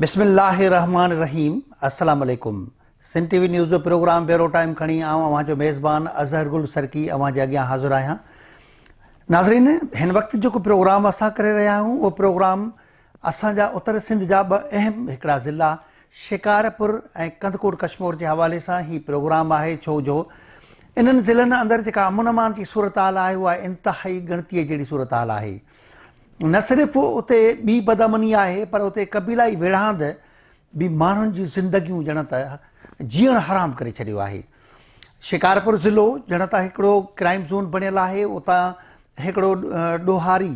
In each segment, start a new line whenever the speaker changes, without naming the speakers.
بسم الله الرحمٰن الرحيم السلام عليڪم سنڌ ٽي وي نيوز جو پروگرام بيورو ٽائيم کڻي آئون اوهان جو ميزبان اظهر گل سرڪي اوهان جي اڳيان حاضر آهيان. ناظرين هن وقت جيڪو پروگرام اسان ڪري رهيا آهيون اهو پروگرام اسان جا اتر سنڌ جا ٻه اهم هڪڙا ضلعا شڪارپور ۽ ڪنڌڪوٽ ڪشمور جي حوالي سان هي پروگرام آهي ڇو جو انهن ضلعن اندر جيڪا امن امان جي صورتحال آهي اها انتهائي ڳڻتي جهڙي صورتحال آهي. نه صرف اتي ٻي بدامني آهي پر اتي قبيلائي ويڙهاند به ماڻهن جون زندگيون ڄڻ ته جيئڻ حرام ڪري ڇڏيو آهي. شڪارپور ضلعو ڄڻ ته هڪڙو ڪرائيم زون بڻيل آهي اتان هڪڙو ڏوهاري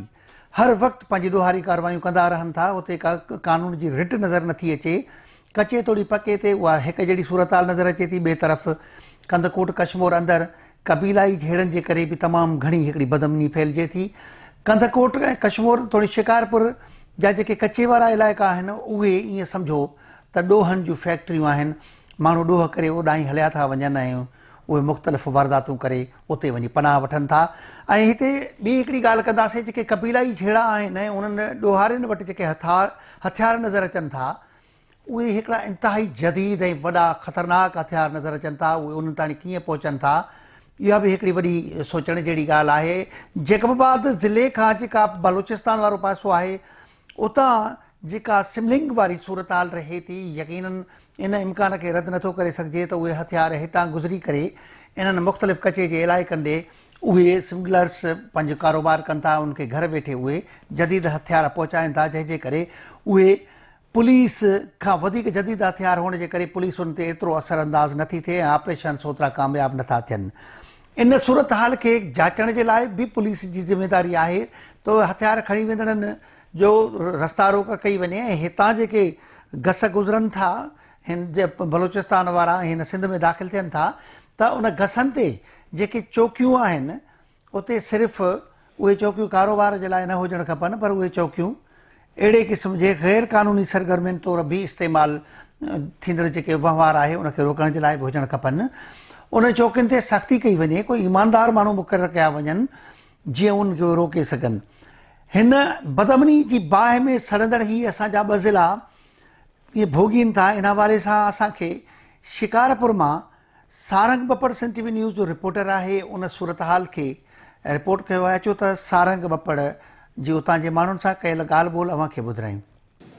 هر وقت پنهنجي ڏوهاري ڪارروايون ڪندا رهن ٿا اتي ڪا قانون جي رٽ نظر نٿي اچي ڪچي توڙي پڪي تي اها هڪ جهڙي صورتحال نظر اچي ٿي ٻئي طرف ڪنڌڪوٽ ڪشمور اندر قبيلائي جهيڙن جي ڪري به تمام گهڻي هڪڙي بدامني ڦهلجي ٿي. ڪنڌڪوٽ ۽ ڪشمور توڙي شڪارپور جا جيڪي ڪچي وارا علائقا آهن اهي ائين سمجهو ته ڏوهن جون فيڪٽريون آهن، ماڻهو ڏوهه ڪري اوڏانهن هليا ٿا وڃن ۽ اهي مختلف وارداتون ڪري اتي وڃي پناهه وٺن ٿا ۽ هتي ٻي هڪڙي ڳالهه ڪنداسين جيڪي قبيلائي جهيڙا آهن ۽ انهن ڏوهارين وٽ جيڪي هٿيار نظر اچن ٿا اهي هڪڙا انتهائي جديد ۽ وڏا خطرناڪ هٿيار نظر اچن ٿا، اهي انهن تاڻي ڪيئن پهچن ٿا، اها به هڪڙي وڏي سوچڻ جهڙي ڳالهه آهي. جيڪب آباد ضلعي کان جيڪا بلوچستان وارو پاسو آهي، اتان جيڪا سملنگ واري صورتحال رهي ٿي، يقينن ان امڪان کي رد نٿو ڪري سگهجي ته اهي هٿيار هتان گذري ڪري انهن مختلف ڪچي جي علائقن ڏي اهي سمگلرس پنهنجو ڪاروبار ڪن ٿا، انهن کي گهر ويٺي اهي جديد هٿيار پهچائين ٿا، جنهن جي ڪري اهي پوليس کان وڌيڪ جديد هٿيار هئڻ جي ڪري پوليس ان تي ايترو اثر انداز نٿي ٿئي ۽ آپريشنس اوترا ڪامياب نٿا ٿين. ان صورتحال کي جاچڻ جي لاء به پوليس جي ذميواري آهي ته هٿيار کڻي ويندڙن جو رستا روڪ ڪئي وڃي ۽ هتان جيڪي گس گذرن ٿا هن بلوچستان وارا ۽ هن سنڌ ۾ داخل ٿين ٿا ته ان گسن تي جيڪي چوڪيون آهن اتي صرف اهي چوڪيون ڪاروبار جي لاء نه هجڻ کپن پر اهي چوڪيون اهڙي قسم جي غير قانوني سرگرمين طور به استعمال ٿيندڙ جيڪي وهنوار آهي ان کي روڪڻ جي لاء به هجڻ کپن. انهن چوڪين تي سختي ڪئي وڃي، ڪوئي ايماندار ماڻهو مقرر ڪيا وڃن جيئن ان کي روڪي سگهن. هن بدامني جي باهه ۾ سڙندڙ هي اسان جا ٻه ضلعا اهي ڀوڳين ٿا ان حوالي سان اسان کي شڪارپور مان Sarang Bappar Sindh T V news جو رپورٽر آهي ان صورتحال کي رپورٽ ڪيو آهي اچو ته سارنگ ٻپڙ جي اتان جي ماڻهن سان ڪيل ڳالهه ٻولهه اوهان کي ٻڌرايون.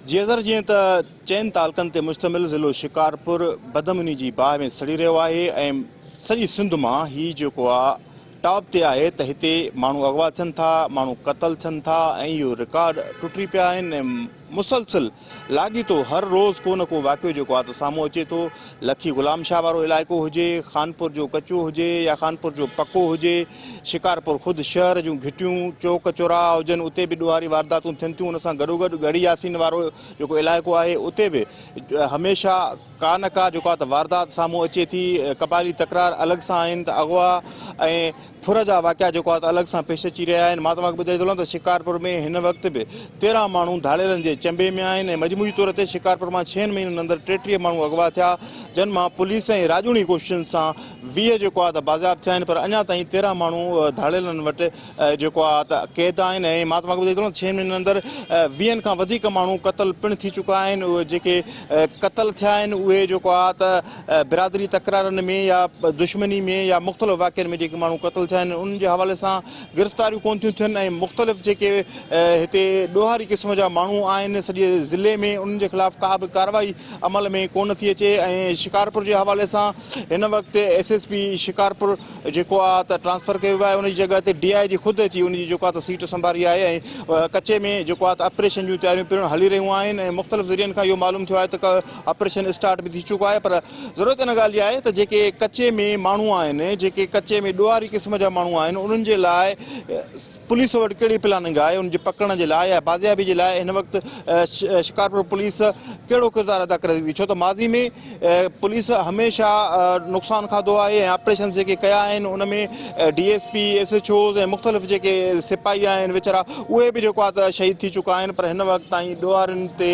جي اظهر جيئن ته چئن تعلقن تي مشتمل ضلعو شڪارپور بدامني جي باهه ۾ سڙي رهيو آهي ۽ سڄي سنڌ مان هي جيڪو آ ٽاپ تي آهي ته هتي ماڻهو اغوا ٿين ٿا ماڻهو قتل ٿين ٿا ۽ اهو رڪارڊ ٽٽي پيا آهن ۽ مسلسل لاڳيتو هر روز ڪو نه ڪو واقعو جيڪو آهي ته سامهون اچي ٿو، لکي غلام شاهه وارو علائقو هجي، خانپور جو ڪچو هجي يا خانپور جو پڪو هجي، شڪارپور خود شهر جون گهٽيون، چوڪ چوراها هجن اتي به ڏوهاري وارداتون ٿين ٿيون، ان سان گڏوگڏ ڳڙهي ياسين وارو جيڪو علائقو آهي اتي به هميشه ڪا نه ڪا جيڪو آهي ته واردات سامهون اچي ٿي، قبائلي تڪرار الڳ سان آهن ته اغوا ۽ ڦر جا واقعا جيڪو آهي ته الڳ سان پيش اچي رهيا آهن. مان توهان کي ٻڌائي ٿو هلان ته شڪارپور ۾ هن وقت به 13 ماڻهو ڌاڙيلن جي چنبي ۾ آهن ۽ مجموعي طور تي شڪارپور مان ڇهن مهينن اندر 33 ماڻهو اغوا ٿيا جن مان پوليس ۽ راڄوڻي ڪوششن سان 20 جيڪو آهي ته بازياب ٿيا آهن پر اڃا تائين 13 ماڻهو ڌاڙيلن وٽ جيڪو آهي ته قيد آهن ۽ مان توهان کي ٻڌائي ٿو هلان ته ڇهن مهينن اندر ويهن کان وڌيڪ ماڻهو قتل پڻ ٿي چڪا آهن اهي جيڪي قتل ٿيا آهن اهي جيڪو آهي ته برادري تڪرارن ۾ يا دشمني ۾ يا مختلف واقعن ۾ جيڪي ماڻهو قتل ٿيا آهن انهن جي حوالي سان گرفتاريون ڪونه ٿيون ٿين ۽ مختلف جيڪي هتي ڏوهاري قسم جا ماڻهو آهن سڄي ضلعي ۾ انهن جي خلاف ڪا به ڪارروائي عمل ۾ ڪونه ٿي اچي ۽ شڪارپور جي حوالي سان هن وقت ايس ايس پي شڪارپور جيڪو آ ته ٽرانسفر ڪيو ويو آهي ان جي جڳهه تي ڊي I جي خود اچي ان جي جيڪو آ ته سيٽ سنڀاري آهي ۽ ڪچي ۾ جيڪو آ ته آپريشن جون تياريون پڻ هلي رهيون آهن ۽ مختلف ذريعن کان اهو معلوم ٿيو آهي ته آپريشن اسٽارٽ به ٿي چڪو آهي پر ضرورت ان ڳالهه جي آهي ته جيڪي ڪچي ۾ ماڻهو آهن جيڪي ڪچي ۾ ڏوهاري قسم جا ماڻهو آهن انهن جي لاء پوليس وٽ ڪهڙي پلاننگ آهي انهن جي پڪڙڻ جي لاء يا بازيابي جي لاء هن وقت شڪارپور پوليس ڪهڙو ڪردار ادا ڪري سگهي ٿي ڇو ته ماضي ۾ پوليس هميشه نقصان کاڌو آهي ۽ آپريشنز جيڪي ڪيا آهن ان ۾ D S P S H Os ۽ مختلف جيڪي سپاهي آهن ويچارا اهي به جيڪو آهي ته شهيد ٿي چڪا آهن پر هن وقت تائين ڏوهارين تي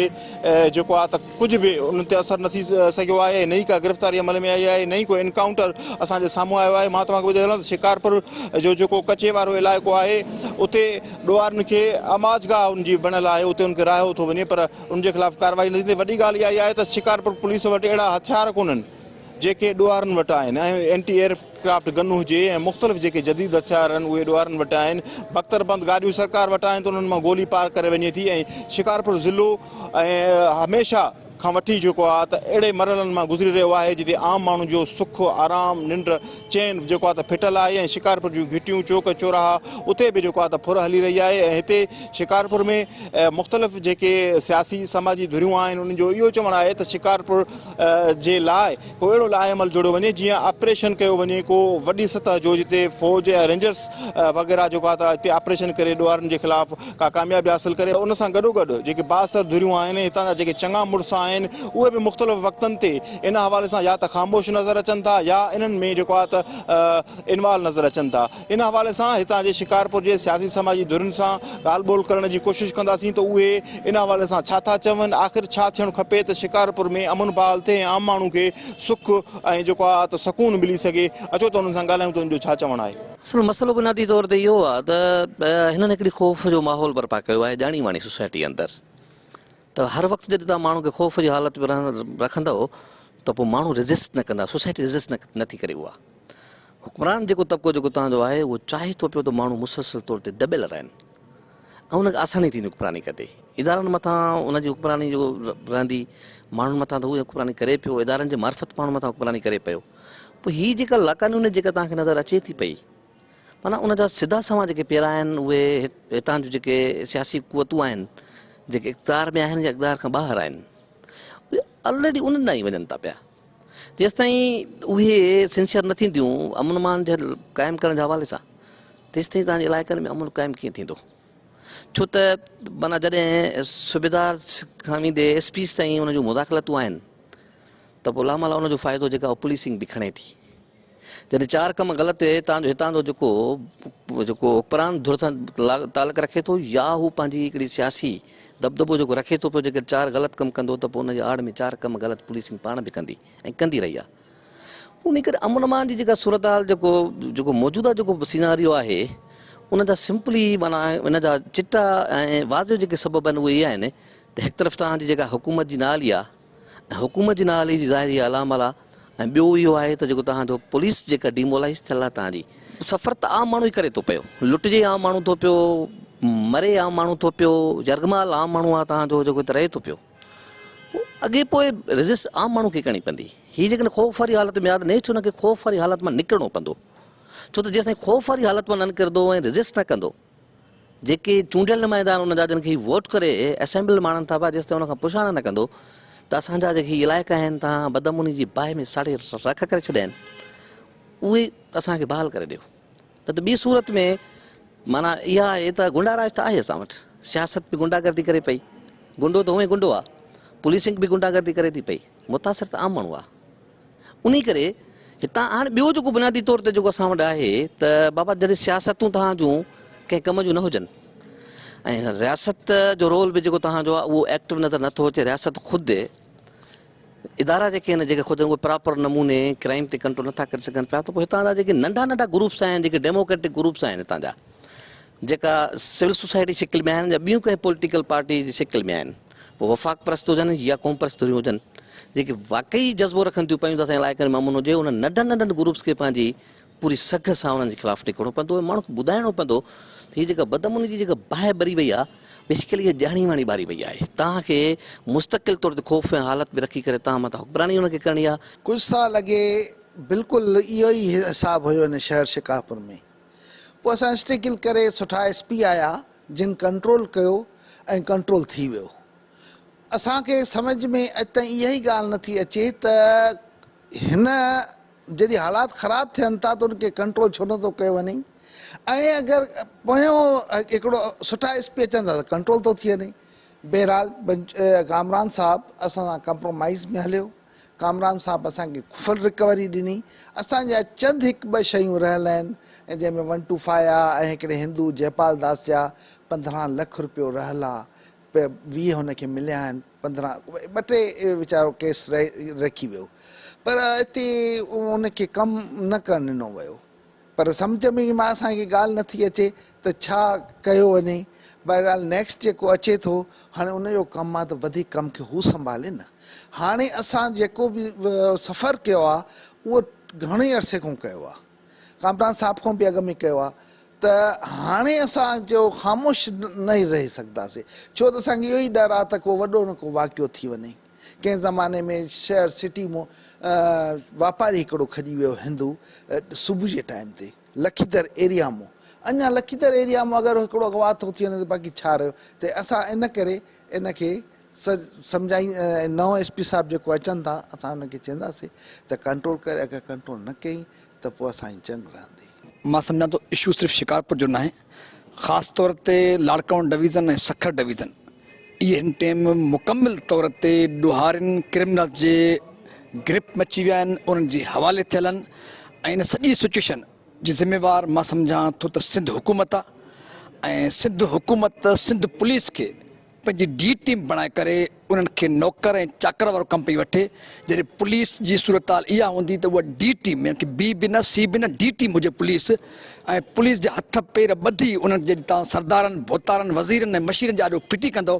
جيڪو آهي ته ڪجهه به انهن تي اثر نه ٿي سگهيو آهي ۽ نه ئي ڪا گرفتاري عمل ۾ آئي آهي نه ئي ڪو انڪائونٽر اسان جي سامهون آيو آهي مان توهان کي ٻڌائي هلان ته شڪارپور. شڪارپور جو جيڪو ڪچي وارو علائقو آهي اتي ڏوهارين کي آماجگاهه ان جي بڻيل آهي اتي ان کي راهيو ٿو وڃي پر ان جي خلاف ڪارروائي نه ٿيندي وڏي ڳالهه اها آهي ته شڪارپور پوليس وٽ اهڙا هٿيار ڪونهن جيڪي ڏوهارين وٽ آهن ۽ اينٽي ايئر ڪرافٽ گن هجي ۽ مختلف جيڪي جديد هٿيار آهن اهي ڏوهارين وٽ آهن بڪتر بند گاڏيون سرڪار وٽ آهن ته انهن مان گولي پار ڪري وڃي ٿي ۽ شڪارپور ضلعو ۽ هميشه کان وٺي جيڪو آهي ته اهڙي مرحلن مان گذري رهيو آهي جتي عام ماڻهن جو سک، آرام، ننڊ، چين جيڪو آهي ته ڦٽل آهي ۽ شڪارپور جون گهٽيون، چوڪ، چوراها اتي به جيڪو آهي ته ڦر هلي رهي آهي ۽ هتي شڪارپور ۾ مختلف جيڪي سياسي سماجي ڌريون آهن انهن جو اهو چوڻ آهي ته شڪارپور جي لاء ڪو اهڙو لائحه عمل جوڙيو وڃي جيئن آپريشن ڪيو وڃي ڪو وڏي سطح جو جتي فوج يا رينجرس وغيره جيڪو آهي ته هتي آپريشن ڪري ڏوهارين جي خلاف ڪا ڪاميابي حاصل ڪري ان سان گڏوگڏ جيڪي بااثر ڌريون آهن هتان جا جيڪي چڱا مڙس آهن اهي به مختلف وقتن تي ان حوالي سان يا ته خاموش نظر اچن ٿا يا انهن ۾ جيڪو آهي ته انوالو نظر اچن ٿا ان حوالي سان هتان جي شڪارپور جي سياسي سماجي ڌرين سان ڳالهه ٻولهه ڪرڻ جي ڪوشش ڪنداسين ته اهي ان حوالي سان ڇا ٿا چون، آخر ڇا ٿيڻ کپي ته شڪارپور ۾ امن بحال ٿئي ۽ عام ماڻهو کي سک ۽ جيڪو آهي ته سڪون ملي سگهي، اچو ته انهن سان ڳالهايون ته انهن جو ڇا چوڻ آهي.
اصل مسئلو بنيادي طور تي اهو آهي ته هنن هڪڙي خوف جو ماحول برپا ڪيو آهي ڄاڻي واڻي سوسائٽي اندر ته هر وقت جڏهن توهان ماڻهو کي خوف جي حالت ۾ رکندؤ ته پوء ماڻهو ريزسٽ نه ڪندا، سوسائٽي ريزسٽ نه ٿي ڪري اها. حڪمران جيڪو طبقو جيڪو تهان جو آهي اهو چاهي ٿو پيو ته ماڻهو مسلسل طور تي دٻيل رهن ۽ ان کي آساني ٿيندي حڪمراني ڪندي ادارن مٿان ان جي حڪمراني جو رهندي ماڻهن مٿان ته هو حڪمراني ڪري پيو ادارن جي معرفت ماڻهن مٿان حڪمراني ڪري پيو پوء هي جيڪا لاقانونيت جيڪا تهان کي نظر اچي ٿي پئي معنيٰ ان جا سڌا سنوان جيڪي پيرا آهن اهي هتان جون جيڪي سياسي قوتون آهن جيڪي اقتدار ۾ آهن يا اقتدار کان ٻاهر آهن اهي آلريڊي انهن ڏانهن ئي وڃن ٿا پيا جيستائين اهي سنسيئر نه ٿينديون امن امان جي قائم ڪرڻ جي حوالي سان تيستائين توهان جي علائقن ۾ امن قائم ڪيئن ٿيندو ڇو ته معنيٰ جڏهن صوبيدار کان ويندي ايس پيز تائين ان جون مداخلتون آهن ته پوء لامالا ان جو فائدو جيڪا پوليسنگ به کڻي ٿي جڏهن چار ڪم غلط تان جو هتان جو جيڪو جيڪو حڪمران ڌر سان تعلق رکي ٿو يا هو پنهنجي هڪڙي سياسي دٻدٻو جيڪو رکي ٿو پيو جيڪر چار غلط ڪم ڪندو ته پوء ان جي آڙ ۾ چار ڪم غلط پوليسنگ پاڻ به ڪندي ۽ ڪندي رهي آهي ان ڪري امن امان جي جيڪا صورتحال جيڪو جيڪو موجوده جيڪو سيناريو آهي ان جا سمپلي معنيٰ ان جا چٽا ۽ واضح جيڪي سبب آهن اهي اهي آهن ته هڪ طرف توهان جي جيڪا حڪومت جي نااهلي آهي ۽ حڪومت جي نااهلي جي ظاهري علامت آ ۽ ٻيو اهو آهي ته جيڪو توهان جو پوليس جيڪا ڊيمولائيز ٿيل آ توهان جي سفر ته عام ماڻهو ئي ڪري ٿو پيو لٽجي عام ماڻهو ٿو پيو مري عام ماڻهو ٿو پيو يرغمال عام ماڻهو آ توهان جو جيڪو هتي رهي ٿو پيو پوء اڳي پوء ريزسٽ عام ماڻهو کي ڪرڻي پوندي هي جيڪڏهن خوف واري حالت ۾ آ ته نيٺ هن کي خوف واري حالت مان نڪرڻو پوندو ڇو ته جيستائين خوف واري حالت مان نه نڪرندو ۽ ريزسٽ نه ڪندو جيڪي چونڊيل نمائندا آهن ان جا جن کي هي ووٽ ڪري اسيمبلي ۾ آڻن ٿا پيا جيستائين ان کان پڇاڻا نه ڪندو ته اسان جا جيڪي هي علائقا آهن تان بدامني جي باهه ۾ ساڙي رک ڪري ڇڏيا آهن اهي اسان کي بحال ڪري ڏيو نه ته ٻي صورت ۾ معنيٰ اها آهي ته گنڊا راڄ ته آهي اسان وٽ سياست به گنڊا گردي ڪري پئي گنڊو ته هونئن گنڊو آهي پوليسنگ به گنڊا گردي ڪري ٿي پئي متاثر ته عام ماڻهو آهي انهي ڪري هتان هاڻي ٻيو جيڪو بنيادي طور تي جيڪو اسان وٽ آهي ته بابا جڏهن سياستون توهان جون ڪنهن ڪم جون نه هجن ۽ رياست جو رول به جيڪو توهان جو آهي اهو ايڪٽو نظر نٿو اچي رياست خود ادارا جيڪي آهن جيڪي خود اهي پراپر نموني ڪرائيم تي ڪنٽرول نٿا ڪري سگهن پيا ته پوء هتان جا جيڪي ننڍا ننڍا گروپس آهن جيڪي ڊيموڪريٽڪ گروپس آهن هتان جا جيڪا سول سوسائٽي شڪل ۾ آهن يا ٻيون ڪنهن پوليٽيڪل پارٽي جي شڪل ۾ آهن پوء وفاق پرست هجن يا قوم پرست ڌريون هجن جيڪي واقعي جذبو رکن ٿيون پيون ته اسان جي علائقن ۾ امن هجي انهن ننڍن ننڍن گروپس کي پنهنجي پوري سگهه سان انهن جي خلاف نڪرڻو پوندو ۽ ماڻهن کي ٻڌائڻو پوندو ته هي جيڪا بدامني جي جيڪا باهه ٻري وئي آهي بيسيڪلي اها ڄاڻي واڻي ٻاري وئي آهي توهان کي مستقل طور تي خوف ۽ حالت ۾ رکي ڪري توهان مٿان حڪمراني انهن کي ڪرڻي آهي.
ڪجهه سال اڳي بلڪل اهو ئي حساب هيو هن شهر شڪارپور ۾ پوء اسان اسٽرگل ڪري سٺا ايس پي آيا جن ڪنٽرول ڪيو ۽ ڪنٽرول ٿي ويو. اسان کي سمجهه ۾ اڄ تائين اها ئي ڳالهه نٿي اچي ته هن جڏهن حالات خراب ٿين ٿا ته ان کي ڪنٽرول ڇو نٿو ڪيو وڃي ۽ اگر پويون هڪڙو سٺا ايس پي اچن ٿا ته ڪنٽرول ٿو ٿي وڃي. بهرحال ڪامران صاحب اسان سان ڪمپرومائيز ۾ هليو. ڪامران صاحب اسان کي فل رڪوري ڏني. اسان جا چند هڪ ٻه شيون رهيل آهن جنهن ۾ ون ٽو فائي آ ۽ هڪڙي هندو جئپال داس جا 15 لک روپيو رهيل آ 20 هن کي مليا آهن 15 ٻه ٽي ويچارو ڪيس رکي ويو پر اتي ان کي ڪم نه ڪرڻ ڏنو ويو. پر سمجهه ۾ مان اسان کي ڳالهه نٿي اچي ته ڇا ڪيو وڃي. بهرحال نيڪسٽ جيڪو اچي ٿو هاڻي ان جو ڪم آ ته وڌيڪ ڪم کي هو سنڀالي نه. هاڻي اسان جيڪو به سفر ڪيو آ اهو گهڻي عرصي کان ڪيو آ. ڪامران صاحب کان به اڳ ۾ ڪيو آ ته هاڻي اسان جو خاموش نه رهي سگهنداسي ڇو ته اسان کي اهو ئي ڏر آ ته ڪو وڏو نه ڪو واقعو ٿي وڃي. ڪنهن زماني ۾ شهر سٽي مون واپاري هڪڙو کڄي ويو هندو صبح جي ٽائيم تي لکيدر ايريا مون اڃا لکيدر ايريا مون اگر هڪڙو اغوا ٿو ٿي وڃي ته باقي ڇا رهيو ته اسان ان ڪري ان کي سمجهائي نئون ايس پي صاحب جيڪو اچن ٿا اسان انهن کي چونداسي ته ڪنٽرول ڪري اگر ڪنٽرول نه ڪئي ته پوء اسان جي جنگ رهندي.
مان سمجهان ٿو اشو صرف شڪارپور جو ناهي خاص طور تي لاڙڪاڻو ڊويزن ۽ سکر ڊويزن اهي هن ٽيم مڪمل طور تي ڏوهارين ڪرمنلز جي گرپ ۾ اچي ويا آهن انهن جي حوالي ٿيل آهن ۽ ان سڄي سچويشن جي ذميوار مان سمجهان ٿو ته سنڌ حڪومت آهي ۽ سنڌ حڪومت سنڌ پوليس کي پنهنجي ڊي ٽيم بڻائي ڪري انهن کي نوڪر ۽ چاڪر وارو ڪم پئي وٺي جڏهن پوليس جي صورتحال اها هوندي ته اها ڊي ٽيم يعني بي به نه سي به نه ڊي ٽيم هجي پوليس ۽ پوليس جا هٿ پير ٻڌي انهن جي تان سردارن ڀوتارن وزيرن ۽ مشيرن جي آڏو ڦٽي ڪندو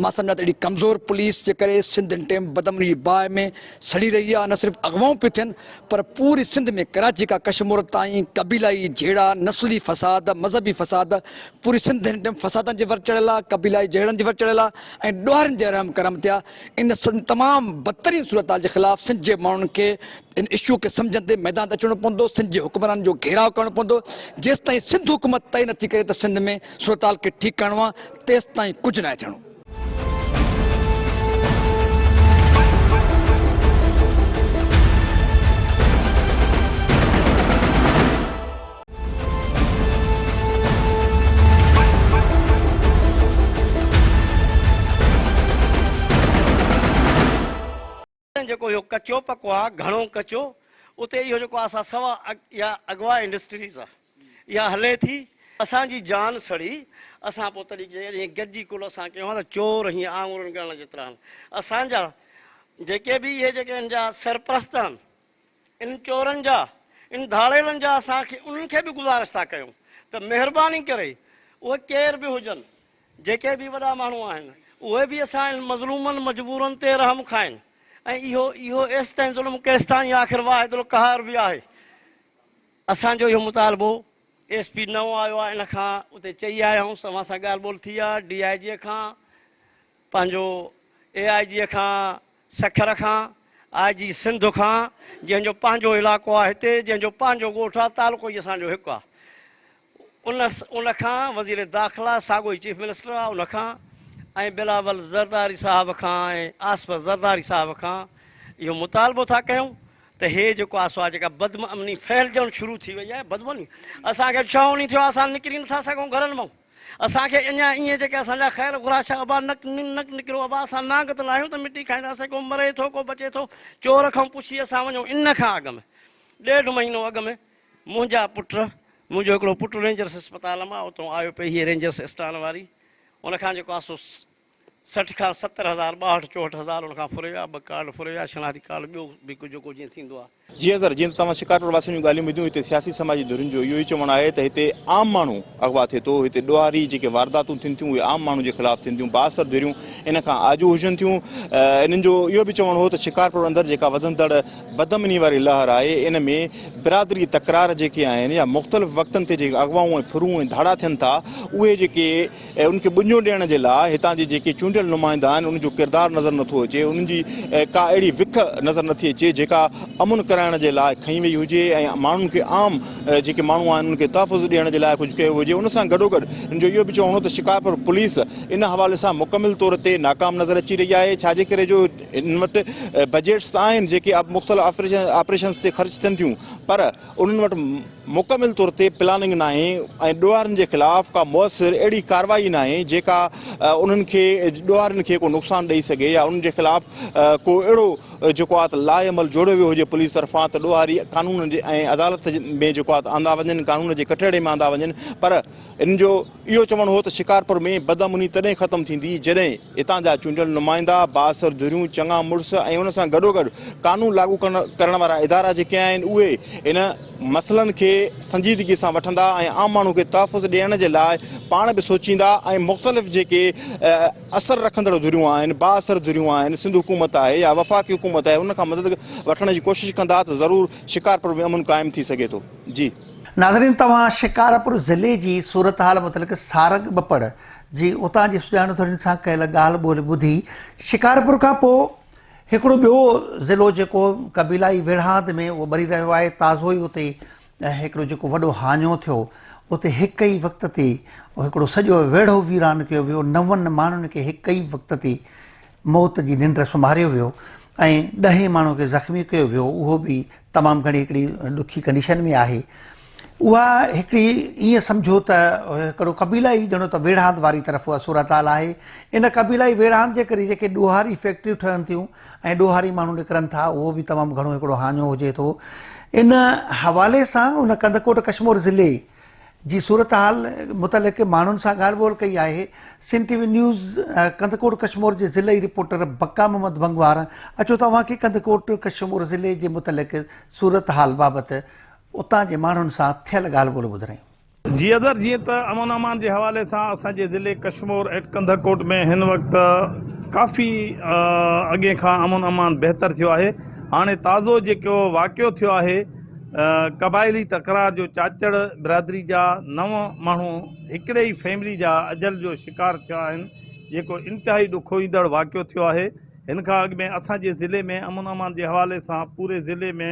مان سمجهان ته اهڙي ڪمزور پوليس جي ڪري سنڌ هن ٽيم بدامني جي باهه ۾ سڙي رهي آهي نه صرف اغوائون پيون ٿين پر پوري سنڌ ۾ ڪراچي کان ڪشمور تائين قبيلائي جهيڙا نسلي فساد مذهبي فساد پوري سنڌ هن ٽيم فسادن جي ور چڙهيل آ، قبيلائي جهيڙن جي ور چڙهيل آ ۽ ڏوهارين جي رحم ڪرم تي آ. ان تمام بدترين صورتحال جي خلاف سنڌ جي ماڻهن کي ان اشو کي سمجهندي ميدان تي اچڻو پوندو، سنڌ جي حڪمرانن جو گهيراء ڪرڻو پوندو. جيستائين سنڌ حڪومت طئي نٿي ڪري ته سنڌ ۾ صورتحال کي ٺيڪ ڪرڻو آ، تيستائين ڪجهه ناهي ٿيڻو.
جيڪو اهو ڪچو پڪو آ گهڻو ڪچو اتي اهو جيڪو آ سا سوا اها اغوا انڊسٽريز آ اها هلي ٿي اسان جي جان سڙي اسان پوء تڏهن جڏهن گڏجي ڪل اسان ڪيو ها ته چور هيئن آڱرين ڳڻڻ جيترا آهن اسان جا جيڪي به اهي جيڪي ان جا سرپرست آهن انهن چورن جا، انهن ڌاڙيلن جا اسان کي انهن کي به گذارش ٿا ڪيون ته مهرباني ڪري اهي ڪير به هجن جيڪي به وڏا ماڻهو آهن اهي به اسان انهن مظلومن مجبورن تي رحم کائن ۽ اهو اهو ايستائين ظلم ڪيستائين آخر واحد القهار به آهي اسان جو اهو مطالبو ايس پي نئون آيو آهي ان کان اتي چئي آيا آهيون اوهان سان ڳالهه ٻولهه ٿي آهي ڊي I جي کان پنهنجو اي آء جي کان سکر کان، آء جي سنڌ کان، جنهن جو پنهنجو علائقو آهي هتي، جنهن جو پنهنجو ڳوٺ آهي، تعلقو ئي اسان جو هڪ آهي. ان ان کان وزير داخلا ساڳيو ئي چيف منسٽر آهي ان کان ۽ بلاول زرداري صاحب کان ۽ آصف زرداري صاحب کان اهو مطالبو ٿا ڪيون ته هي جيڪو آهي سو آهي جيڪا بدامني ڦهلجڻ شروع ٿي وئي آهي بدامني اسان کي ڇهون ڏينهن ٿيو آهي اسان نڪري نٿا سگهون گهرن مان. اسان کي اڃا ائين جيڪي اسان جا خير گهرا ڇا ابا نڪ نڪ نڪرو ابا اسان نانگ ته ناهيون ته مٽي کائينداسين ڪو مري ٿو ڪو بچي ٿو چور کان پڇي اسان وڃون ان کان اڳ ۾ ڏيڍ مهينو اڳ ۾ منهنجا پٽ منهنجو هڪڙو پٽ رينجرس اسپتال مان اتو آيو پئي هي رينجرس اسٽان واري ان کان جيڪو آسو 60 کان 70 هزار 62 64 هزار ان کان ڦري ويا ٻه ڪارڊ ڦري ويا شناختي ڪارڊ ٻيو به ڪجهه جيڪو جيئن ٿيندو آهي.
جي اظهر جيئن ته توهان شڪارپور واسين جون ڳالهيون ٻڌيون هتي سياسي سماجي ڌرين جو اهو ئي چوڻ آهي ته هتي عام ماڻهو اغوا ٿئي ٿو هتي ڏوهاري جيڪي وارداتون ٿين ٿيون اهي عام ماڻهو جي خلاف ٿين ٿيون بااثر ڌريون ان کان آجو هجن ٿيون انهن جو اهو به چوڻ هو ته شڪارپور اندر جيڪا وڌندڙ بدامني واري لهر آهي ان ۾ برادري تڪرار جيڪي آهن يا مختلف وقتن تي جيڪي اغوائون ۽ ڦرون ۽ ڌاڙا ٿين ٿا اهي جيڪي ۽ ان کي ٻنجو ڏيڻ جي لاء هتان جي جيڪي چونڊيل نمائندا آهن انهن جو ڪردار نظر نٿو اچي انهن جي ڪا اهڙي وک نظر نٿي اچي جيڪا امن ڪرائڻ جي لاء کنئي وئي هجي ۽ ماڻهن کي عام جيڪي ماڻهو آهن انهن کي تحفظ ڏيڻ جي لاء ڪجهه ڪيو هجي ان سان گڏوگڏ ان جو اهو به چوڻ هو ته شڪارپور پوليس ان حوالي سان مڪمل طور تي ناڪام نظر اچي رهي آهي ڇاجي ڪري جو انهن وٽ بجيٽس ته آهن جيڪي مختلف آپريشنس تي خرچ ٿين ٿيون پر انهن وٽ مڪمل طور تي پلاننگ ناهي ۽ ڏوهارين جي خلاف ڪا موثر اهڙي ڪارروائي ناهي جيڪا انهن کي ڏوهارين کي ڪو نقصان ڏئي سگهي يا انهن جي خلاف ڪو اهڙو جيڪو آهي ته لاء عمل جوڙيو ويو هجي پوليس طرفان ته ڏوهاري قانون جي ۽ عدالت ۾ جيڪو آهي ته آندا وڃن قانون جي ڪٽهڙي ۾ آندا وڃن پر ان جو اهو چوڻ هو ته شڪارپور ۾ بدامني تڏهن ختم ٿيندي جڏهن اتان جا چونڊيل نمائندا، بااثر ڌريون، چڱا مڙس ۽ ان سان گڏوگڏ قانون لاڳو ڪرڻ وارا ادارا جيڪي آهن اهي ان مسئلن کي سنجيدگي سان وٺندا ۽ عام ماڻهو کي تحفظ ڏيڻ جي لاء پاڻ به سوچيندا ۽ مختلف جيڪي اثر رکندڙ ڌريون آهن، بااثر ڌريون آهن، سنڌ حڪومت آهي يا وفاقي حڪومت آهي ان کان مدد وٺڻ جي ڪوشش ڪندا ته ضرور شڪارپور ۾ امن قائم ٿي سگهي ٿو. جي.
ناظرين توهان شڪارپور ضلعي جي صورتحال متعلق سارنگ ٻپڙ جي اتان جي سڄاڻ ڌرين سان ڪيل ڳالهه ٻولهه ٻڌي. شڪارپور کان پوء هڪڙو ٻيو ضلعو جيڪو قبيلائي ويڙهاند ۾ اهو ٻري رهيو آهي تازو ئي اتي هڪڙو جيڪو وڏو هاڃو ٿيو اتي هڪ ئي وقت تي هڪڙو سڄو ويڙهو ويران ڪيو ويو نون ماڻهن کي هڪ ئي وقت تي موت جي ننڊ سمهاريو ويو ۽ ڏهين ماڻهو کي زخمي ڪيو ويو اهو به تمام گهڻي هڪڙي ڏکي ڪنڊيشن ۾ آهي اها هڪڙي ائين سمجهو ته هڪڙو قبيلائي ڄڻو ته ويڙهاند واري طرف اها صورتحال آهي ان قبيلائي ويڙهاند جي ڪري جيڪي ڏوهاري فيڪٽريون ٺهن ٿيون ۽ ڏوهاري ماڻهو نڪرن ٿا اهو به تمام گهڻو هڪڙو هاڃو هجي ٿو. ان حوالي سان ان ڪنڌڪوٽ ڪشمور ضلعي جي صورتحال متعلق ماڻهن سان ڳالهه ٻولهه ڪئي آهي. Sindh T V news Kandhkot Kashmore جي ضلعي رپورٽر بقا محمد بنگوار اچو ته اوهان کي ڪنڌڪوٽ ڪشمور ضلعي جي متعلق صورتحال بابت اتان جي ماڻهن سان ٿيل ڳالهه ٻولهه ٻڌرايون.
جي اظهر جيئن ته امن امان جي حوالي سان اسان جي ضلعي ڪشمور ايٽ ڪنڌڪوٽ ۾ هن وقت ڪافي اڳئين کان امن امان بهتر ٿيو آهي هاڻي تازو جيڪو واقعو ٿيو آهي قبائلي تڪرار جو چاچڙ برادري جا نو ماڻهو هڪڙي ئي فيملي جا اجل جو شڪار ٿيا آهن جيڪو انتهائي ڏکوئيندڙ واقعو ٿيو آهي هن کان اڳ ۾ اسان جي ضلعي ۾ امن امان جي حوالي سان پوري ضلعي ۾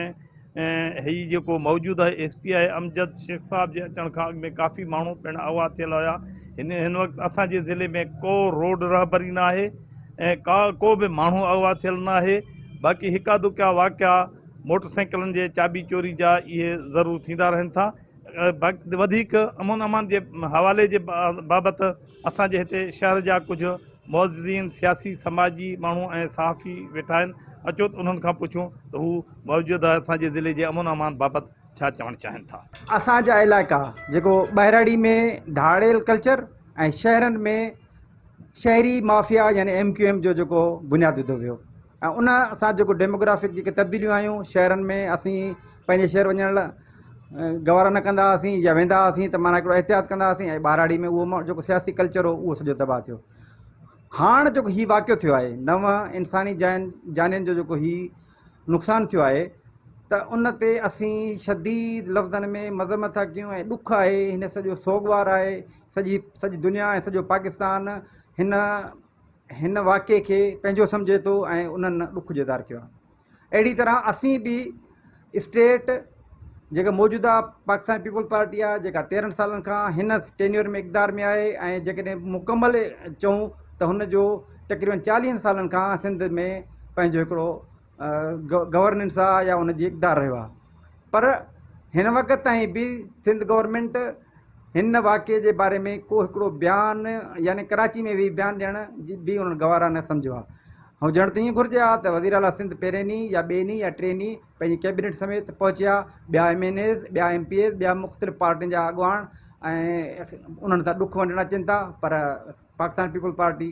۽ هي جيڪو موجوده ايس پي آهي امجد شيخ صاحب جي اچڻ کان اڳ ۾ ڪافي ماڻهو پڻ اغوا ٿيل هيا هن هن وقت اسان جي ضلعي ۾ ڪو روڊ رهبري نه آهي ۽ ڪا ڪو به ماڻهو اغوا ٿيل نه آهي باقي هڪا دڪا واقعا موٽر سائيڪلن جي چاٻي چوري جا اهي ضرور ٿيندا رهن ٿا باقي وڌيڪ امن امان جي حوالي جي بابت اسان جي هتي شهر جا ڪجهه معززين، سياسي سماجي ماڻهو ۽ صحافي ويٺا آهن، اچو ته انهن کان پڇون ته هو موجوده اسان جي ضلعي جي امن امان بابت ڇا چوڻ چاهين ٿا.
اسان جا علائقا جيڪو ٻهراڙي ۾ ڌاڙيل ڪلچر ۽ شهرن ۾ شهري مافيا يعني ايم ڪيو ايم جو جيڪو بنياد وڌو ويو ۽ ان سان جيڪو ڊيموگرافڪ جيڪي تبديليون آيون شهرن ۾ اسين پنهنجي شهر وڃڻ لاء گوارا نه ڪندا هئاسين يا ويندا هئاسين ته معنيٰ هڪڙو احتياط ڪندا هئاسين ۽ ٻهراڙي ۾ اهو جيڪو سياسي ڪلچر هو اهو سڄو تباهه ٿيو هاڻ جيڪو هي واقعو ٿيو آهي نو انساني جان جانين جو جيڪو هي نقصان ٿيو آهي ته ان تي اسين شديد لفظن ۾ مذمت ٿا ڪيون ۽ ڏک آهي هن سڄو سوڳوار آهي سڄي سڄي دنيا ۽ سڄو پاڪستان هن هن واقعي کي پنهنجو سمجهي ٿو ۽ انهن ڏک جو اظهار ڪيو آهي اهڙي طرح اسين به اسٽيٽ جيڪا موجوده پاڪستان پيپلز پارٽي آهي جيڪا 13 سالن کان هن ٽينيور ۾ اقتدار ۾ آهي ۽ جيڪڏهن مڪمل چئون ته هن جو تقريبن 40 سالن کان سنڌ ۾ پنهنجو هڪڙو گورننس آهي يا ان جي اقتدار رهيو آهي پر هن وقت تائين به سنڌ گورنمينٽ هن واقعي جي باري ۾ ڪو هڪڙو بيان يعني ڪراچي ۾ ويهي بيان ڏيڻ جي به انهن گوارا نه سمجهيو آهي. هجڻ ته ائين گهرجي ها ته وزير اعليٰ سنڌ پهرين ڏينهن يا ٻئي ڏينهن يا ٽئين ڏينهن پنهنجي ڪيبينيٽ سميت پهچي ها، ٻيا ايم اين ايز، ٻيا ايم پي ايز، ٻيا مختلف پارٽين جا اڳواڻ ۽ انهن سان ڏک ونڊڻ اچن ٿا پر پاڪستان پيپلز پارٽي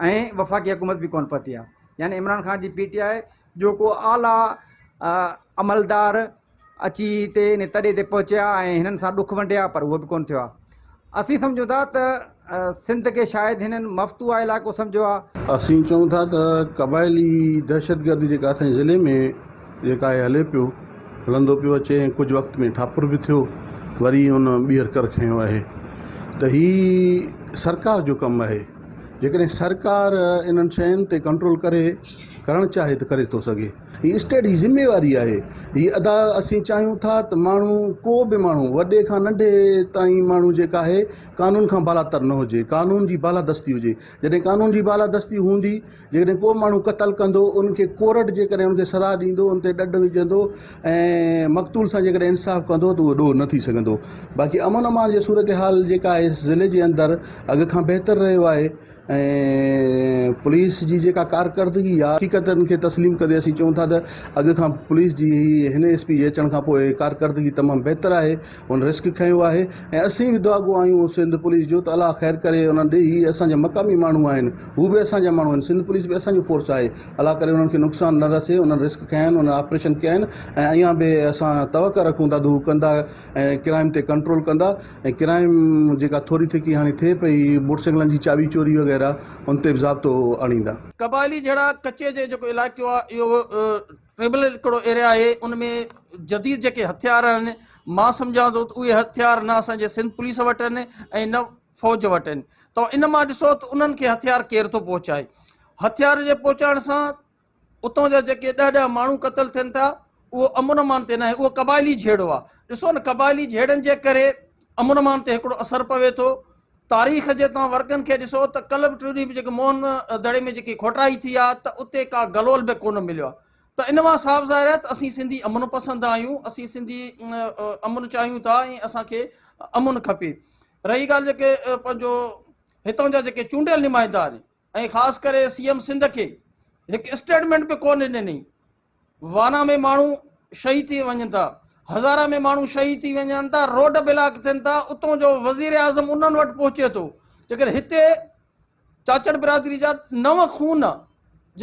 ۽ وفاقي حڪومت به ڪونه پهتي آهي يعني عمران خان جي پي ٽي آء جو ڪو اعليٰ عملدار اچي هتي ان تڏي تي پهچيا ۽ هنن سان ڏک ونڊيا پر اهو به ڪونه ٿيو آهي. اسين سمجهون ٿا ته سنڌ کي شايد هنن مفتوحه علائقو سمجهيو آهي.
اسين چئون ٿا ته قبائلي دهشتگردي جيڪا اسان جي ضلعي ۾ جيڪا آهي هلي پيو هلندو پيو اچي ۽ ڪجهه وقت ۾ ٺاپر به ٿيو وري ان ٻيهر ڪر کنيو آهي ته هي سرڪار جو ڪم آهي جيڪڏهن سرڪار انهن شين تي ڪنٽرول ڪري ڪرڻ چاهي ته ڪري ٿو سگهي. هي اسٽيٽ جي ذميواري آهي. هي ادا اسين چاهيون ٿا ته ماڻهو ڪو به ماڻهو وڏي کان ننڍي تائين ماڻهو جيڪا آهي قانون کان بالاتر نه هجي قانون جي بالادستي هجي جڏهن قانون جي بالادستي هوندي جيڪڏهن ڪو ماڻهو قتل ڪندو ان کي ڪورٽ جيڪڏهن ان کي سزا ڏيندو ان تي ڏڍ وجهندو ۽ مقتول سان جيڪڏهن انصاف ڪندو ته اهو ڏوهه نه ٿي سگهندو باقي امن امان جي صورتحال جيڪا آهي ضلعي جي اندر اڳ کان بهتر رهيو آهي ۽ پوليس جي جيڪا ڪارڪردگي آهي. حقيقتن کي تسليم ڪندي اسين چئون ٿا ته اڳ کان پوليس جي هن ايس پي جي اچڻ کان پوء ڪارڪردگي تمام بهتر آهي هن رسڪ کنيو آهي ۽ اسين به دعاگو آهيون سنڌ پوليس جو ته الله خير ڪري انهن ڏي هي اسان جا مقامي ماڻهو آهن هو به اسان جا ماڻهو آهن سنڌ پوليس به اسان جي فورس آهي الله ڪري انهن کي نقصان نه رسي انهن رسڪ کنيا آهن انهن آپريشن ڪيا آهن ۽ اڃا به اسان توقع رکون ٿا ته هو ڪندا ۽ ڪرائم تي ڪنٽرول ڪندا ۽ ڪرائم جيڪا ٿوري ٿڪي هاڻي ٿئي پئي موٽر سائيڪلن جي چاٻي چوري وغيره ان تي به ضابطو آڻيندا.
قبائلي جهيڙا ڪچي جي جيڪو علائقو آهي اهو ٽريبل هڪڙو ايريا آهي ان ۾ جديد جيڪي هٿيار آهن مان سمجهان ٿو ته اهي هٿيار نه اسان جي سنڌ پوليس وٽ آهن ۽ نه فوج وٽ آهن ته ان مان ڏسو ته انهن کي هٿيار ڪير ٿو پهچائي هٿيار جي پهچائڻ سان اتان جا جيڪي ڏهه ڏهه ماڻهو قتل ٿين ٿا اهو امن امان تي ناهي اهو قبائلي جهيڙو آهي ڏسو نه قبائلي جهيڙن جي ڪري امن امان تي هڪڙو اثر پوي ٿو تاريخ جي توهان ورقن کي ڏسو ته ڪلهه به ٽيون ڏينهن به جيڪي موهن دڙي ۾ جيڪي کوٽائي ٿي آهي ته اتي ڪا گلول به ڪونه مليو آهي ته ان مان صاف ظاهر آهي ته اسين سنڌي امن پسند آهيون اسين سنڌي امن چاهيون ٿا ۽ اسان کي امن کپي رهي ڳالهه جيڪي پنهنجو هتان جا جيڪي چونڊيل نمائندا آهن ۽ خاص ڪري سي ايم سنڌ کي هڪ اسٽيٽمينٽ به ڪونه ڏني. وانا ۾ ماڻهو شهيد ٿي وڃن ٿا، هزارا ۾ ماڻهو شهيد ٿي وڃن ٿا، روڊ بلاڪ ٿين ٿا، اتان جو وزير اعظم انهن وٽ پهچي ٿو. جيڪڏهن هتي چاچڙ برادري جا نو خون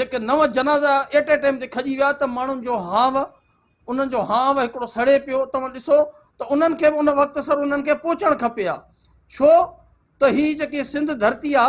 جيڪي نو جنازا ايٽ اي ٽائيم تي کڄي ويا ته ماڻهن جو هانء انهن جو هانء هڪڙو سڙي پيو. توهان ڏسو ته انهن کي به ان وقت سر انهن کي پهچڻ کپي ها. ڇو ته هي جيڪي سنڌ ڌرتي آ،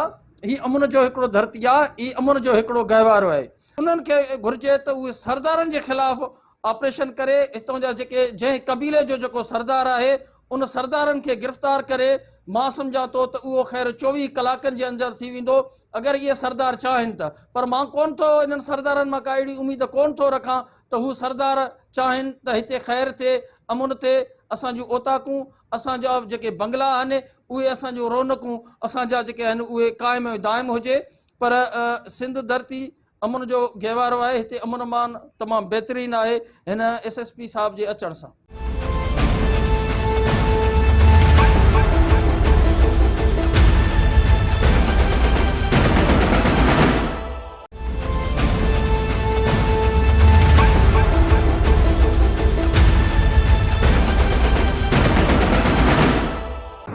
هي امن جو هڪڙو ڌرتي آ، هي امن جو هڪڙو گهوارو آهي. انهن کي گهرجي ته اهي سردارن جي خلاف آپريشن ڪري هتان جا جيڪي جنهن قبيلي جو جيڪو سردار آهي ان سردارن کي گرفتار ڪري مان سمجهان ٿو ته اهو خير 24 ڪلاڪن جي اندر ٿي ويندو اگر اهي سردار چاهين ته پر مان ڪونه ٿو انهن سردارن مان ڪا اهڙي اميد ڪونه ٿو رکان ته هو سردار چاهين ته هتي خير ٿئي امن ٿئي اسان جون اوطاقون اسان جا جيڪي بنگلا آهن اهي اسان جون رونقون اسان جا جيڪي آهن اهي قائم ۽ دائم هجي پر سنڌ ڌرتي امن جو گهوارو آهي هتي امن امان تمام بهترين آهي هن ايس ايس پي صاحب جي اچڻ سان.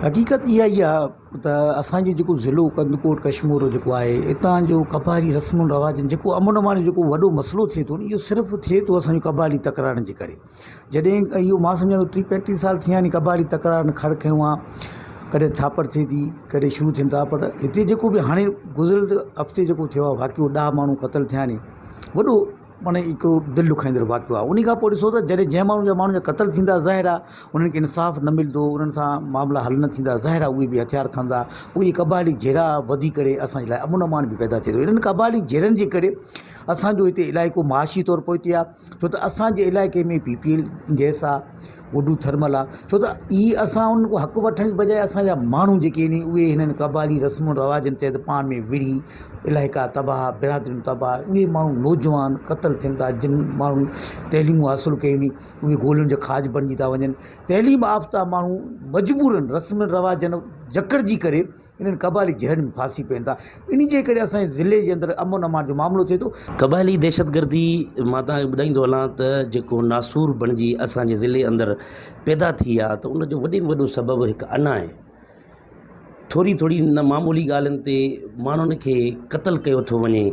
حقيقت اها ئي آهي ته اسان جي جيڪو ضلعو ڪنڌڪوٽ ڪشمور جيڪو آهي هتان جو قبائلي رسمن رواجن جيڪو امن امان جو جيڪو وڏو مسئلو ٿئي ٿو نه اهو صرف ٿئي ٿو اسان جي قبائلي تڪرارن جي ڪري جڏهن اهو مان سمجهان ٿو ٽيهه پنجٽيهه سال ٿيا آهن قبائلي تڪرارن کڙ کنيو آهي ڪڏهن ٿاپڙ ٿئي ٿي ڪڏهن شروع ٿين ٿا پر هتي جيڪو به هاڻي گذريل هفتي جيڪو ٿيو آهي واقعو ڏهه ماڻهو قتل ٿيا آهن وڏو معنيٰ هڪڙو دل ڏکائيندڙ واقعو آهي ان کان پوء ڏسو ته جڏهن جنهن ماڻهو جا ماڻهو جا قتل ٿيندا ظاهر آهي انهن کي انصاف نه ملندو انهن سان معاملا حل نه ٿيندا ظاهر آهي اهي به هٿيار کڻندا اهي قبائلي جهيڙا وڌي ڪري اسان جي لاء امن امان به پيدا ٿئي ٿو انهن قبائلي جهيڙن جي ڪري اسانجو هتي علائقو معاشي طور پوئتي آهي ڇو ته اسانجي علائقي ۾ پي پي ايل گئس آهي گڊو ٿرمل آ ڇو ته اهي اسان انهن کان حق وٺڻ جي بجاء اسان جا ماڻهو جيڪي آهن اهي هنن قبائلي رسمن رواجن تحت پاڻ ۾ وڙهي علائقا تباهه برادريون تباهه اهي ماڻهو نوجوان قتل ٿين ٿا جن ماڻهن تعليمون حاصل ڪيون اهي گولين جو کاڄ بڻجي ٿا وڃن تعليم يافته ماڻهو مجبورن رسمن رواجن جڪڙجي ڪري انهن قبائلي جهيڙن ۾ ڦاسي پين ٿا انهي جي ڪري اسان جي ضلعي جي اندر امن امان جو معاملو ٿئي ٿو.
قبائلي دهشتگردي مان توهان کي ٻڌائيندو هلان ته جيڪو ناسور بڻجي اسان جي ضلعي اندر پيدا ٿي آ ته ان جو وڏي ۾ وڏو سبب هڪ انا آهي ٿوري ٿوري نه معمولي ڳالهين تي ماڻهن کي قتل ڪيو ٿو وڃي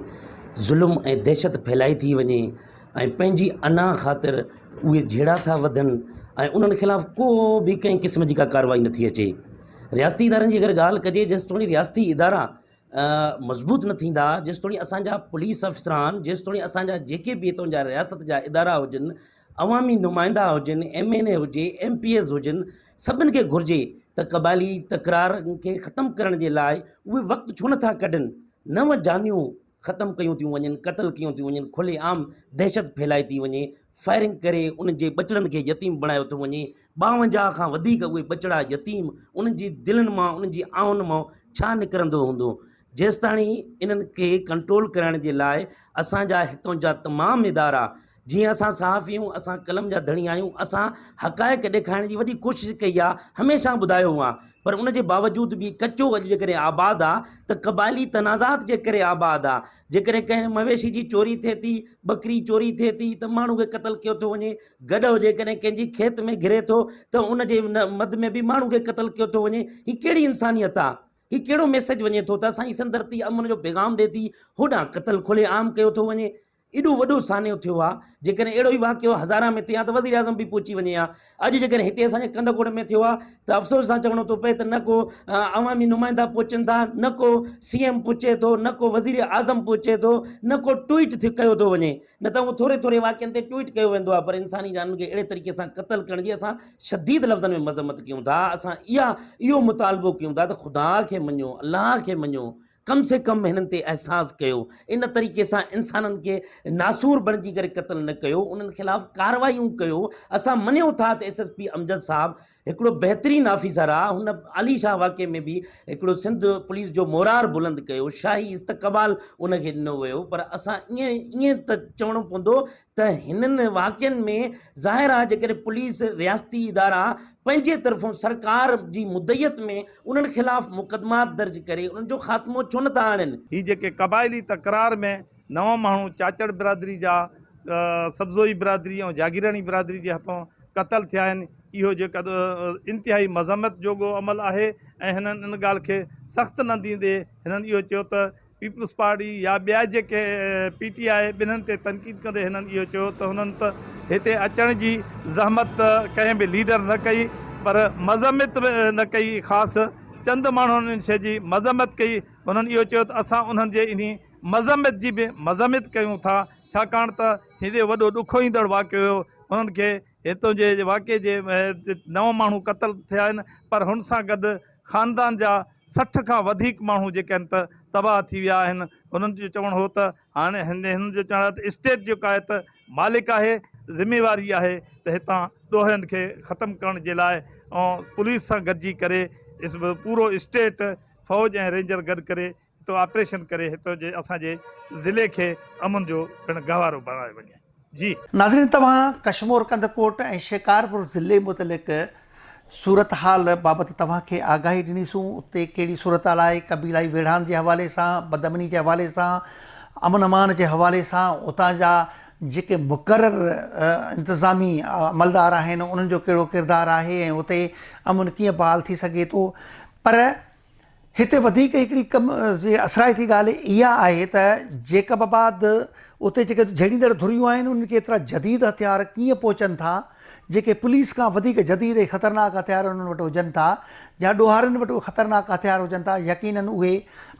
ظلم ۽ دهشت ڦهلائي ٿي وڃي ۽ پنهنجي انا خاطر اهي جهيڙا ٿا وڌن ۽ انهن خلاف ڪو به ڪنهن قسم جي ڪا ڪارروائي نٿي اچي رياستي ادارن جي اگر ڳالهه ڪجي جيستوڻي رياستي ادارا مضبوط نه ٿيندا جيستوڻي اسان جا پوليس افسران جيستوڻي اسان جا جيڪي به هتان جا رياست جا ادارا هجن عوامي نمائندا هجن ايم اين اي هجي ايم پي ايز هجن سڀن کي گهرجي ته قبائلي تڪرار کي ختم ڪرڻ جي لاء اهي وقت ڇو نٿا ڪڍن نو جانيون ختم ڪيون ٿيون وڃن، قتل ڪيون ٿيون وڃن، کلي عام دهشت ڦهلائي ٿي وڃي، فائرنگ ڪري انهن جي ٻچڙن کي يتيم بڻايو ٿو وڃي، 52 کان وڌيڪ اهي ٻچڙا يتيم انهن جي دلن مان انهن جي آهن مان ڇا نڪرندو هوندو، جيستاڻي انهن کي ڪنٽرول ڪرائڻ جي لاء اسان جا هتان جا تمام ادارا جيئن اسان صحافي آهيون، اسان قلم جا ڌڻي آهيون، اسان حقائق ڏيکارڻ جي وڏي ڪوشش ڪئي آ، هميشه ٻڌايو آ، پر ان جي باوجود به ڪچو اڄ جيڪڏهن آباد آ ته قبائلي تنازعات جي ڪري آباد آ. جيڪڏهن ڪنهن مويشي جي چوري ٿئي ٿي، ٻڪري چوري ٿئي ٿي ته ماڻهو کي قتل ڪيو ٿو وڃي، گڏهه جيڪڏهن ڪنهن جي کيت ۾ گهري ٿو ته ان جي مد ۾ به ماڻهو کي قتل ڪيو ٿو وڃي، هي ڪهڙي انسانيت آ؟ هي ڪهڙو ميسيج وڃي ٿو ته اسان جي سنڌ ڌرتي امن جو پيغام ڏي ٿي، هوڏانهن قتل کلي عام ڪيو ٿو وڃي. ايڏو وڏو سانحو ٿيو آ، جيڪڏهن اهڙو ئي واقعو هزارا ۾ ٿئي ها ته وزيراعظم به پهچي وڃي ها. اڄ جيڪڏهن هتي اسان جي ڪنڌڪوٽ ۾ ٿيو آ ته افسوس سان چوڻو ٿو پئي ته نه ڪو عوامي نمائندا پهچن ٿا، نه ڪو سي ايم پهچي ٿو، نه ڪو وزيراعظم پهچي ٿو، نه ڪو ٽوئيٽ ڪيو ٿو وڃي. نه ته اهو ٿوري ٿوري واقعن تي ٽوئيٽ ڪيو ويندو آ پر انساني جانن کي اهڙي طريقي سان قتل ڪرڻ جي اسان شديد لفظن ۾ مذمت ڪيون ٿا. اسان اها اهو مطالبو ڪيون ٿا ته خدا کي مڃو، الله کي مڃو، ڪم سي ڪم هنن تي احساس ڪيو، ان طريقي سان انسانن کي ناسور بڻجي ڪري قتل نه ڪيو، انهن خلاف ڪارروايون ڪيو، اسان مڃيون ٿا ته ايس ايس پي امجد صاحب هڪڙو بهترين آفيسر آ، هن علي شاهه واقعي ۾ به هڪڙو سنڌ پوليس جو مورار بلند ڪيو، شاهي استقبال ان کي ڏنو ويو پر اسان ائين ائين ته چوڻو پوندو ته هنن واقعن ۾ ظاهر آهي جيڪڏهن پوليس، رياستي ادارا پنهنجي طرفون سرڪار جي مدعيت ۾ انهن خلاف مقدمات درج ڪري انهن جو خاتمو ڇو نه ٿا آڻين؟
هي جيڪي قبائلي تڪرار ۾ نو ماڻهو چاچڙ برادري جا سبزوئي برادري ۽ جاگيراڻي برادري جي هٿون قتل ٿيا آهن اهو جيڪا انتهائي مذمت جوڳو عمل آهي ۽ هنن ان ڳالهه کي سخت ننديندي هنن اهو چيو ته پيپلز پارٽي يا ٻيا جيڪي پي ٽي آء ٻنهن تي تنقيد ڪندي هنن اهو چيو ته هنن ته هتي اچڻ جي زحمت ته ڪنهن به ليڊر نه ڪئي پر مذمت به نه ڪئي خاص چند ماڻهن ان شيء جي مذمت ڪئي هنن اهو چيو ته اسان انهن جي انهي مذمت جي به مذمت ڪيون ٿا ڇاڪاڻ ته هتي وڏو ڏکوئيندڙ واقعو هيو هنن کي هتو جي واقعي جي نو ماڻهو قتل ٿيا آهن پر هن سان گڏ خاندان جا 60 کان وڌيڪ ماڻهو جيڪي آهن ته تباهه ٿي ويا آهن. هنن جو چوڻ هو ته هاڻي هنن جو چوڻ آهي ته اسٽيٽ جيڪو آهي ته مالڪ آهي، ذميواري آهي ته هتان ڏوهين کي ختم ڪرڻ جي لاء پوليس سان گڏجي ڪري پورو اسٽيٽ فوج ۽ رينجر گڏ ڪري هتو آپريشن ڪري هتو جي اسان جي ضلعي کي امن جو پڻ گهوارو بڻايو وڃي. جي.
ناظرين توهان ڪشمور ڪنڌڪوٽ ۽ شڪارپور ضلعي متعلق صورتحال بابت توهان کي آگاهي ڏني سون اتي ڪهڙي صورتحال آهي قبيلائي ويڙهاند جي حوالي سان بدامني جي حوالي سان امن امان جي حوالي سان اتان جا جيڪي مقرر انتظامي عملدار آهن انهن جو ڪهڙو ڪردار آهي ۽ اتي امن ڪيئن بحال ٿي سگهي ٿو پر هتي وڌيڪ هڪڙي ڪم جي اثرائتي ڳالهه اها آهي ته جيڪب آباد اتي جيڪي جهيڙيندڙ ڌريون آهن انهن کي ايترا جديد هٿيار ڪيئن پهچن ٿا جيڪي پوليس کان وڌيڪ جديد ۽ خطرناڪ هٿيار انهن وٽ هجن ٿا يا ڏوهارين وٽ اهي خطرناڪ هٿيار هجن ٿا يقينن اهي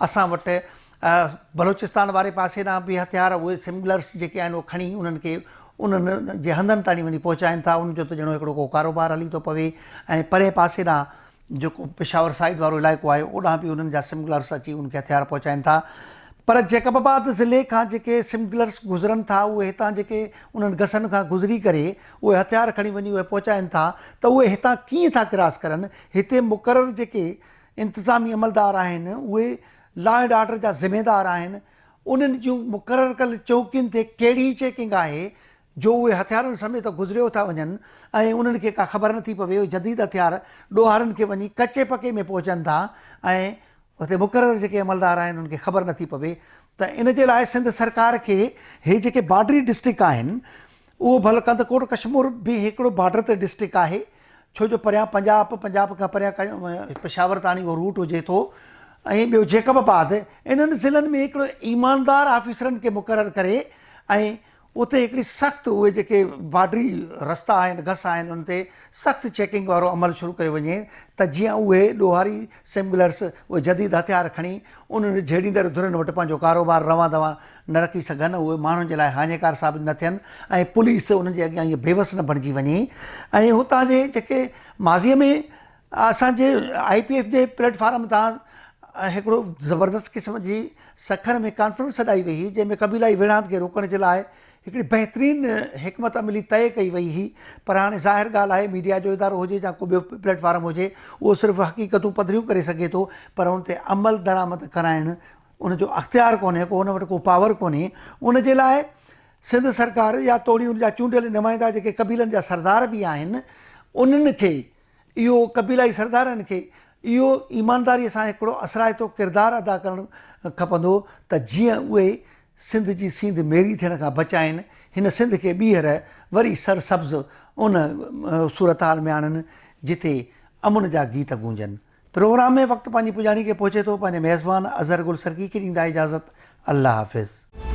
اسان وٽ بلوچستان واري پاسي ڏانهن به هٿيار اهي سمگلرس جيڪي آهن اهي کڻي انهن کي انهن جي هنڌن تائين وڃي پهچائن ٿا انهن جو ته ڄڻو هڪڙو ڪو ڪاروبار هلي ٿو پوي ۽ پرئين پاسي ڏانهن جيڪو پشاور سائيڊ وارو علائقو آهي اوڏانهن به انهن جا سمگلرس اچي انهن کي هٿيار پهچائين ٿا پر جيڪب آباد ضلعي کان جيڪي سمگلرس گذرن ٿا اهي هتان جيڪي انهن گسن کان گذري ڪري اهي هٿيار کڻي وڃي اهي پهچائين ٿا ته اهي هتان ڪيئن ٿا ڪراس ڪرن هتي مقرر جيڪي انتظامي عملدار آهن اهي لا اينڊ آرڊر جا ذميدار آهن انهن جون مقرر ڪيل چوڪين تي ڪهڙي چيڪنگ آهي جو اهي هٿيارن سميت گذريو ٿا وڃن ۽ انهن کي ڪا خبر نٿي پوي، اهي جديد هٿيار ڏوهارين کي وڃي ڪچي پڪي ۾ پهچن ٿا ۽ اتي مقرر جيڪي عملدار آهن انهن کي خبر نٿي پوي ته ان جي لاء سنڌ سرڪار کي هي جيڪي بارڊري ڊسٽرڪٽ آهن اهو ڀل ڪنڌڪوٽ ڪشمور به هڪڙو بارڊر تي ڊسٽرڪٽ آهي ڇو جو پريان پنجاب، پنجاب کان پريان پشاور تاڻي اهو روٽ هجي ٿو ۽ ٻيو جيڪب آباد انهن ضلعن ۾ هڪڙو ايماندار آفيسرن کي مقرر ڪري ۽ اتي هڪڙي سخت اهي جيڪي بارڊري رستا آهن گس آهن انهن تي سخت چيڪنگ وارو عمل شروع ڪيو وڃي ته جيئن اهي ڏوهاري سمگلرس اهي جديد هٿيار کڻي انهن جهيڙيندڙ ڌرين وٽ پنهنجو ڪاروبار روان دوان نه رکي سگهن اهي ماڻهن جي لاء هاڃيڪار ثابت نه ٿين ۽ پوليس انهن جي اڳيان ائين بيوس نه بڻجي وڃي ۽ هتان جي جيڪي ماضي ۾ اسان جي آء پي ايف جي پليٽ فارم تان هڪڙو زبردست قسم جي سکر ۾ ڪانفرنس سڏائي وئي هئي جنهن ۾ قبيلائي ويڙهاند کي روڪڻ جي لاء هڪڙي بهترين حڪمت عملي طئي ڪئي وئي هئي پر هاڻي ظاهر ڳالهه آهي ميڊيا جو ادارو هجي يا ڪو ٻيو پليٽ فارم هجي اهو صرف حقيقتون پڌريون ڪري سگهي ٿو پر ان تي عمل درآمد ڪرائڻ ان جو اختيار ڪونهي ڪو ان وٽ ڪو پاور ڪونهي ان جي لاء. سنڌ سرڪار يا توڙي ان جا چونڊيل نمائندا جيڪي قبيلن جا سردار به آهن انهن کي اهو قبيلائي سردارن کي اهو ايمانداري سان هڪڙو اثرائتو ڪردار ادا ڪرڻ کپندو ته جيئن اهي سنڌ جي سينڌ ميري ٿيڻ کان بچائين، هن سنڌ کي ٻيهر وري سر سبز ان صورتحال ۾ آڻن جتي امن جا گيت گونجن. پروگرام ۾ وقت پنهنجي پڄاڻي کي پهچي ٿو، پنهنجي ميزبان اظهر گل سرڪي کي ڏيندا اجازت، الله حافظ.